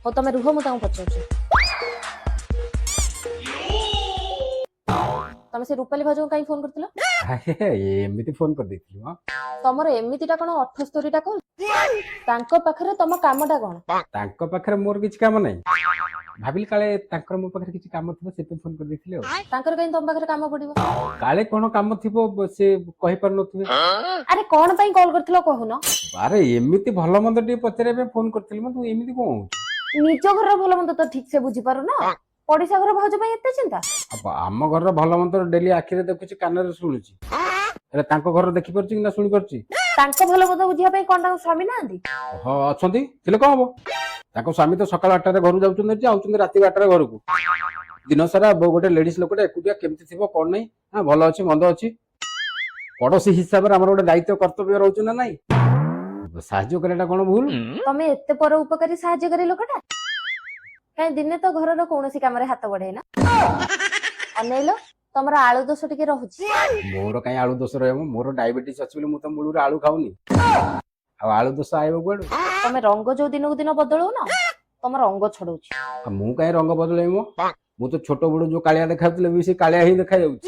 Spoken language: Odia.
ହଉ, ତମେ ରୁହ, ମୁଁ ତାଙ୍କୁ ପଚାରୁଛି। ତମେ ସେ ରୂପାଲି ଭାଉଜଙ୍କୁ କାହିଁ ଫୋନ କରିଥିଲ? ଆରେ, ଏମିତି ଫୋନ କରିଦେଇଥିଲି ମ। ତମର ଏମିତିଟା କଣ 78ଟା କଲ? ତାଙ୍କ ପାଖରେ ତମ କାମଟା କଣ? ତାଙ୍କ ପାଖରେ ମୋର କିଛି କାମ ନାହିଁ। ଭାବିଲି କାଳେ ତାଙ୍କର ମୋ ପାଖରେ କିଛି କାମ ଥିବ, ସେଥିପାଇଁ ଫୋନ କରିଦେଇଥିଲି ଆଉ। ତାଙ୍କର କାହିଁ ତମ ପାଖରେ କାମ ପଡିବ? କାଳେ କଣ କାମ ଥିବ, ସେ କହିପାରୁନଥିବେ। ଆରେ, କଣ ପାଇଁ କଲ୍ କରିଥିଲ କହୁନ? ଆରେ, ଏମିତି ଭଲ ମନ୍ଦ ଟିକେ ପଚାରିବା ପାଇଁ ଫୋନ କରିଥିଲି ମ। ତୁ ଏମିତି କଣ ହଉଛୁ? ନିଜ ଘରର ଭଲ ମନ୍ଦ ତ ଠିକ ସେ ବୁଝିପାରୁନ, ପଡିଶା ଘର ଭାଉଜ ପାଇଁ ଏତେ ଚିନ୍ତା। ଆଉ ଆମ ଘରର ଭଲ ମନ୍ଦ ଡେଲି ଆଖିରେ ଦେଖୁଛି, କାନରେ ଶୁଣୁଛି, ହେଲେ ତାଙ୍କ ଘର ଦେଖିପାରୁଛି କି ନା ଶୁଣିପାରୁଛି? ତାଙ୍କ ଭଲ ମନ୍ଦ ବୁଝିବା ପାଇଁ କଣ ତାଙ୍କ ସ୍ୱାମୀ ନାହାନ୍ତି? ହଁ, ଅଛନ୍ତି। ଥିଲେ କଣ ହବ? ତାଙ୍କ ସ୍ୱାମୀ ତ ସକାଳ 8ଟାରେ ଘରୁ ଯାଉଛନ୍ତି ଯେ ଆଉଛନ୍ତି ରାତି 8ଟାରେ ଘରକୁ। ଦିନ ସାରା ଗୋଟେ ଲେଡିଜ ଲୋକଟା ଏକୁଟିଆ କେମିତି ଥିବ, କଣ ନାହିଁ, ହଁ, ଭଲ ଅଛି, ମନ୍ଦ ଅଛି, ପଡୋଶୀ ହିସାବରେ ଆମର ଗୋଟେ ଦାୟିତ୍ୱ କର୍ତ୍ତବ୍ୟ ରହୁଛି ନା ନାଇଁ? ସାହାଯ୍ୟ କରିବାଟା କଣ ଭୁଲ? ତମେ ଏତେ ପର ଉପକାରୀ, ସାହାଯ୍ୟକାରୀ ଲୋକଟା, କାଇଁ ଦିନେ ତ ଘରର କୌଣସି କାମରେ ହାତ ବଢେଇନ? ଅନେଇଲ, ତମର ଆଳୁ ଦୋଷ ଟିକେ ରହୁଛି। ମୋର କାହିଁ ଆଳୁ ଦୋଷ ରହିବ? ମୋର ଡାଇବେଟିସ୍ ଅଛି ବୋଲି ମୁଁ ତ ମୂଳରୁ ଆଳୁ ଖାଉନି। ଆଉ ଆଳୁ ଦୋଷ ଆଇବ କୁଆଡୁ? ତମେ ରଙ୍ଗ ଯୋଉ ଦିନକୁ ଦିନ ବଦଳଉନ, ତମ ରଙ୍ଗ ଛଡଉଛି। ଆଉ ମୁଁ କାହିଁ ରଙ୍ଗ ବଦଳେଇବି ମ? ମୁଁ ତ ଛୋଟ ବେଳୁ ଯୋଉ କାଳିଆ ଦେଖାଯାଉଥିଲେ ବି ସେ କାଳିଆ ହିଁ ଦେଖାଯାଉଛି।